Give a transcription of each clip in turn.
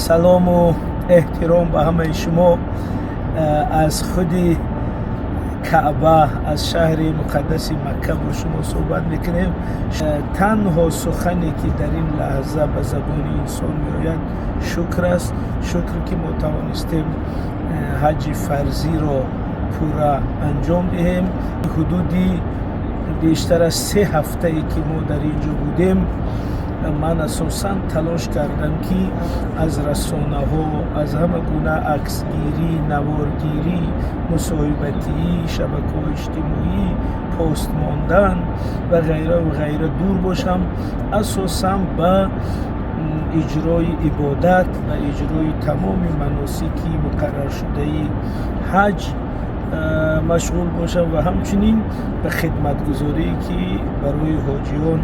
Салому эҳтиром ба ҳамаи шумо аз худи Каъба, аз шаҳри муқаддаси Макка бо шумо суҳбат мекунем. Танҳо сухане, ки дар ин лаҳза ба забони инсон меояд, шукр аст. Шукр, ки мо тавонистем ҳаҷи фарзиро пурра анҷом диҳем. Ҳудуди бештар аз 3 ҳафтае, ки мо дар ин ҷо будем, ман асосан талош кардам, ки аз расонаҳо, аз ҳама гуна аксгирӣ, наворгирӣ, мусоҳибатӣ, шабакаҳои иҷтимоӣ, пост мондан ва ғайраву ғайра дур бошам. Асосан ба иҷрои ибодат, ба иҷрои тамоми маносики муқарраршудаи ҳаҷ машғул бошам ва ҳамчунин ба хидматгузорие, ки барои ҳоҷиён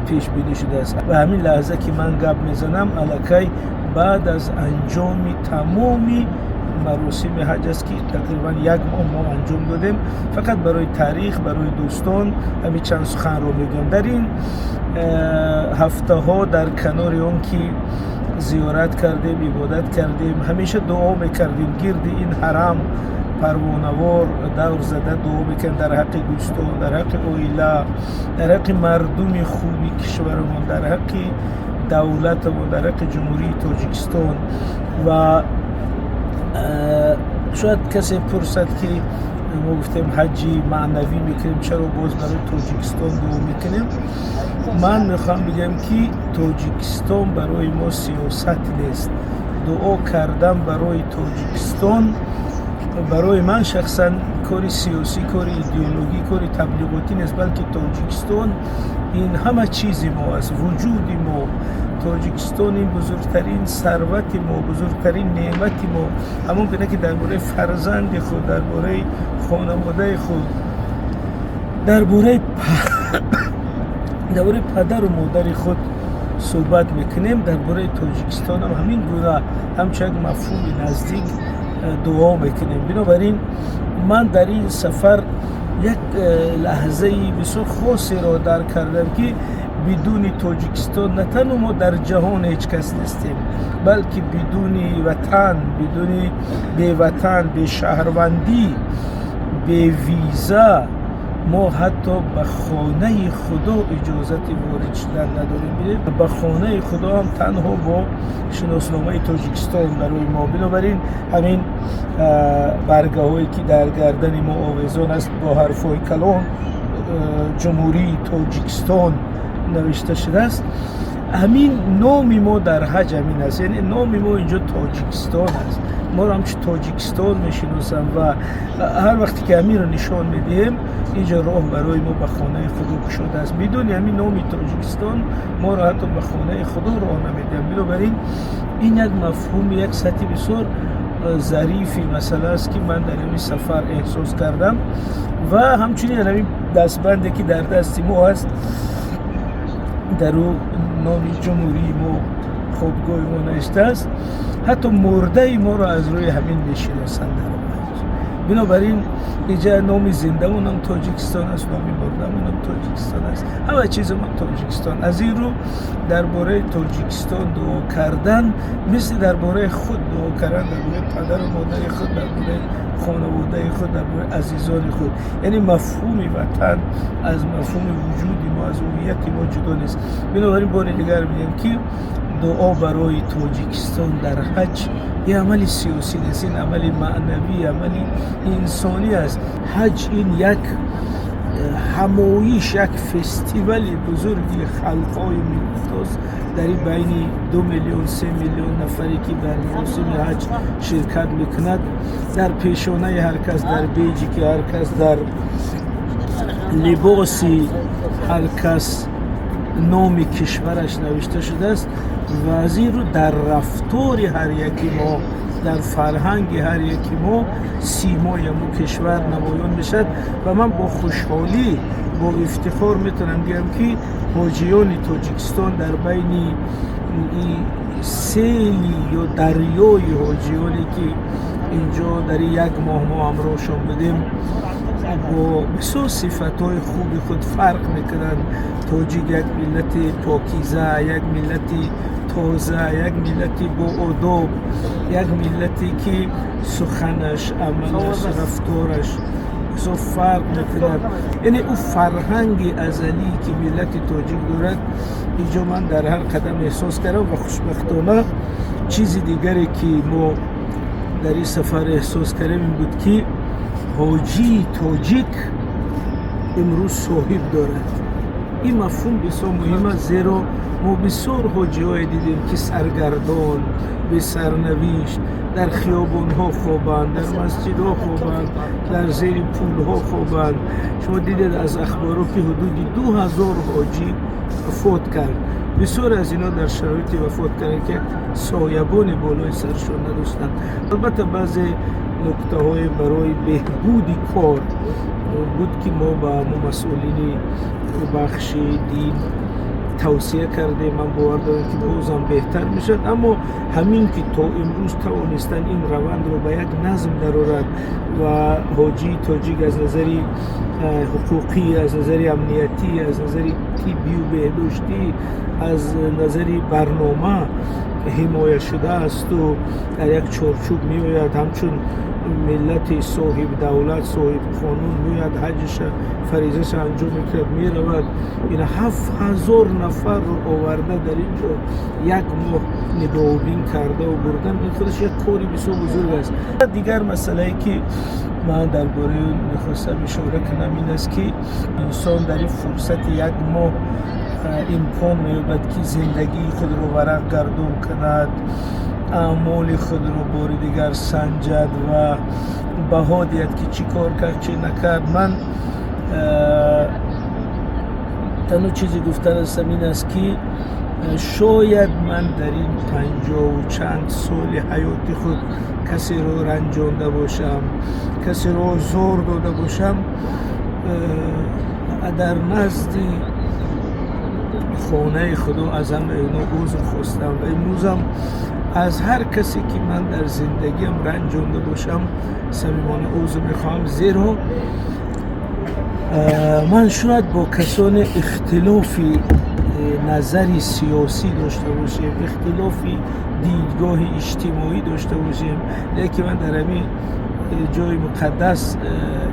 пешбинӣ шудааст. Ва ҳамин лаҳза, ки ман гап мезанам, аллакай баъд аз анҷоми тамоми маросими ҳаҷ аст, ки тақрибан як моҳ мо анҷом додем. Фақат барои таърих, барои дӯстон ҳамин чанд суханро мегӯям. Дар ин ҳафтаҳо, дар канори он ки зиёрат кардем, ибодат кардем, ҳамеша дуо мекардем, гирди ин ҳарам парвонавор давр зада дуо мекардем дар ҳаққи дӯстон, дар ҳаққи оила, дар ҳаққи мардуми хуби кишварамон, дар ҳаққи давлатамон, дар ҳаққи Ҷумҳурии Тоҷикистон. Ва шояд касе пурсад, ки мо гуфтем, ҳаҷи маънавӣ мекунем, чаро боз барои Тоҷикистон дуо мекунем? Ман мехоҳам бигӯям, ки Тоҷикистон барои мо сиёсат нест. Дуо кардан барои Тоҷикистон барои ман шахсан кори сиёсӣ, кори идеологӣ, кори таблиғотӣ нест, балки Тоҷикистон ин ҳама чизи мо аст, вуҷуди мо. Тоҷикистон ин бузургтарин сарвати мо, бузургтарин неъмати мо. Ҳамон гуна ки дар бораи фарзанди худ, дар бораи хонаводаи худ, дар бораи падару модари худ суҳбат мекунем, дар бораи Тоҷикистонам ҳамин гуна ҳамчун як мафҳуми наздик дуо мекунем. Бинобар ин ман дар ин сафар як лаҳзаи бисёр хосеро дарк кардам, ки бидуни Тоҷикистон на танҳо мо дар ҷаҳон ҳеҷ кас нестем, балки бидуни ватан, бидуни беватан, бешаҳрвандӣ, бевиза мо ҳатто ба хонаи Худо иҷозати ворид шудан надорем. Ба хонаи Худо ҳам танҳо бо шиносномаи Тоҷикистон барои мо. Бинобар ин ҳамин баргаҳое, ки дар гардани мо овезон аст, бо ҳарфҳои калон «Ҷумҳурии Тоҷикистон» навишта шудааст, ҳамин номи мо дар ҳаҷ ҳамин аст. Яъне номи мо инҷо Тоҷикистон аст, моро ҳамчун Тоҷикистон мешиносанд ва ҳар вақте ки ҳаминро нишон медиҳем, инҷо роҳ барои мо ба хонаи Худо кушодааст. Бидуни ҳамин номи Тоҷикистон моро ҳатто ба хонаи Худо роҳ намедиҳанд. Бинобар ин ин як мафҳуми, як сатҳи бисёр зарифи масъала аст, ки ман дар ҳамин сафар эҳсос кардам. Ва ҳамчунин ҳамин дастбанде, ки дар дасти мо аст, дар ӯ номи ҷумҳурии мо, хобгоҳи мо навиштааст. Ҳатто мурдаи моро аз рӯи ҳамин мешиносанд дар. Бинобар ин инҷа номи зиндамонам Тоҷикистон аст, номи мурдамонам Тоҷикистон аст, ҳама чизамон Тоҷикистон. Аз ин рӯ дар бораи Тоҷикистон дуо кардан мисли дар бораи худ дуо кардан, дар бораи падару модари худ, дар бораи хонаводаи худ, дар бораи азизони худ. Яъне мафҳуми ватан аз мафҳуми вуҷуди мо, аз ҳуввияти мо ҷудо нест. Бинобар ин бори дигар мегӯям, ки дуо барои Тоҷикистон дар ҳаҷ ин амали сиёсӣ нест, ин амали маънавӣ, амали инсонӣ аст. Ҳаҷ ин як ҳамоиш, як фестивали бузурги халқҳои миллатост. Дар ин байни 2 миллион, 3 миллион нафаре, ки дар маросими ҳаҷ ширкат мекунад, дар пешонаи ҳар кас, дар бейҷики ҳар кас, дар либоси ҳар кас номи кишвараш навишта шудааст. Ва аз ин рӯ дар рафтори ҳар яки мо, дар фарҳанги ҳар яки мо симои ҳамун кишвар намоён мешавад. Ва ман бо хушҳолӣ, бо ифтихор метавонам гӯям, ки ҳоҷиёни Тоҷикистон дар байни сели ё дарёи ҳоҷиёне, ки инҷо дар як моҳ мо ҳамроҳшон будем, бо бисёр сифатҳои хуби худ фарқ мекунанд. Тоҷик як миллати покиза, як миллати Тоза, як миллати боодоб, як миллате ки суханаш, амалаш, рафтораш бисёр фарқ мекунад. Яъне ӯ фарҳанги азалӣ, ки миллати тоҷик дорад, инҷо ман дар ҳар қадам эҳсос кардам. Ва хушбахтона чизи дигаре, ки мо дар ин сафар эҳсос кардем, ин буд, ки ҳоҷии тоҷик имрӯз соҳиб дорад. Ин мафҳум бисёр муҳим аст, зеро мо бисёр ҳоҷиҳое дидем, ки саргардон, бесарнавишт дар хиёбонҳо хобанд, дар масҷидҳо хобанд, дар зери пулҳо хобанд. Шумо дидед аз ахборо, ки ҳудуди 2000 ҳоҷӣ вафот кард. Бисёре аз инҳо дар шароите вафот карданд, ки соябони болои саршон надоштанд. Албатта, баъзе нуктаҳое барои беҳбуди кор буд, ки мо ба мо масъулини бахши дин тавсия кардем. Ман бовар дорам, ки бозам беҳтар мешавад. Аммо ҳамин ки то имрӯз тавонистанд ин равандро ба як назм дарорад ва ҳоҷии тоҷик аз назари ҳуқуқӣ, аз назари амниятӣ, аз назари тиббию беҳдоштӣ, аз назари барнома ҳимоя шудаасту дар як чорчӯб меояд, ҳамчун миллати соҳибдавлат, соҳибқонун меояд, ҳаҷиша, фаризаша анҷом мекунад, меравад. Ина 7000 нафарро оварда, дар ин ҷо як моҳ нигоҳубин кардаву бурдан, ин худаш як кори бисёр бузург аст. Дигар масъалае, ки ман дар бораи он мехостам ишора кунам, ин аст, ки инсон дар ин фурсати як моҳ имкон меёбад, ки зиндагии худро варақ гардон кунад, аъмоли худро бори дигар санҷад ва баҳо диҳад, ки чӣ кор кард, чӣ накард. Ман танҳо чизе гуфтан ҳастам, ин аст, ки шояд ман дар ин панҷоҳу чанд соли ҳаёти худ касеро ранҷонда бошам, касеро озор дода бошам. Дар назди хонаи Худо аз ҳамаи онҳо узр хостам ва имрӯзам аз ҳар касе, ки ман дар зиндагиам ранҷонда бошам, самимона узр мехоҳам, зеро ман шояд бо касоне ихтилофи назари сиёсӣ дошта бошем, ихтилофи дидгоҳи иҷтимоӣ дошта бошем, лекин ман дар ҳамин ҷои муқаддас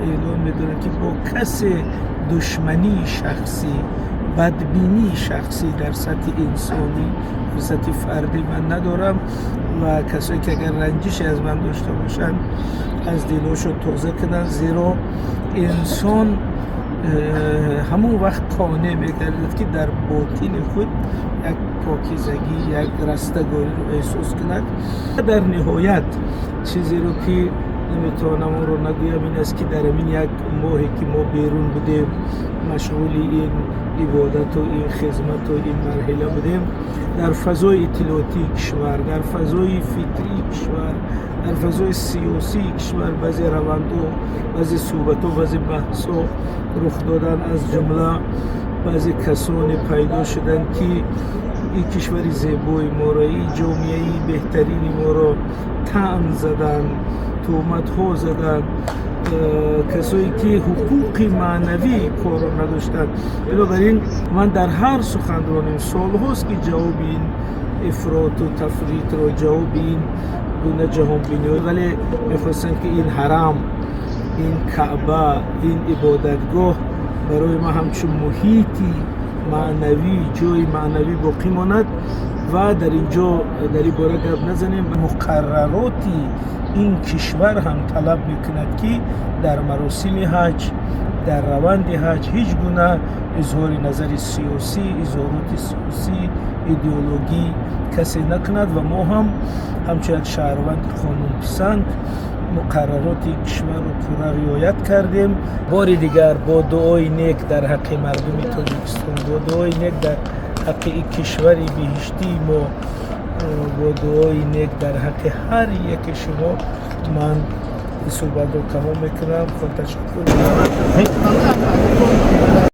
эълон медорам, ки бо касе душмании шахсӣ, бадбинии шахсӣ дар сатҳи инсонӣ, дар сатҳи фардӣ ман надорам. Ва касое, ки агар ранҷише аз ман дошта бошанд, аз дилҳошо тоза кунанд, зеро инсон ҳамон вақт қонеъ мегардад, ки дар ботини худ як покизагӣ, як растагориро эҳсос кунад. Дар ниҳоят, чизеро, ки наметавонам онро нагӯям, ин аст, ки дар ҳамин як моҳе, ки мо берун будем, машғули ин ибодату ин хизмату ин марҳила будем, дар фазои иттилоотии кишвар, дар фазои фикрии кишвар, дар фазои сиёсии кишвар баъзе равандҳо, баъзе суҳбатҳо, баъзе баҳсҳо рух доданд. Аз ҷумла баъзе касоне пайдо шуданд, ки ин кишвари зебои моро, ин ҷомеаи беҳтарини моро таън заданд, туҳматҳо заданд, касое ки ҳуқуқи маънавии корро надоштанд. Бинобар ин ман дар ҳар суханроним солҳост, ки ҷавоби ин ифроту тафритро, ҷавоби ин гуна ҷаҳонбиниҳо, вале мехостам, ки ин ҳарам, ин Каъба, ин ибодатгоҳ барои ман ҳамчун муҳити маънавӣ, ҷои маънавӣ боқӣ монад ва дар ин ҷо дар ин бора гап назанем. Муқаррароти ин кишвар ҳам талаб мекунад, ки дар маросими ҳаҷ, дар раванди ҳаҷ ҳеҷ гуна изҳори назари сиёсӣ, изҳороти сиёсӣ, идеологӣ касе накунад. Ва мо ҳам ҳамчун як шаҳрванди қонунписанд муқаррароти кишварро пурра риоят кардем. Бори дигар бо дуои нек дар ҳаққи мардуми Тоҷикистон, бо дуои нек дар ҳаққи ин кишвари биҳиштии мо, бо дуои нек дар ҳаққи ҳар яке шумо ман ин суҳбатро тамом мекунам. Худо ташаккур.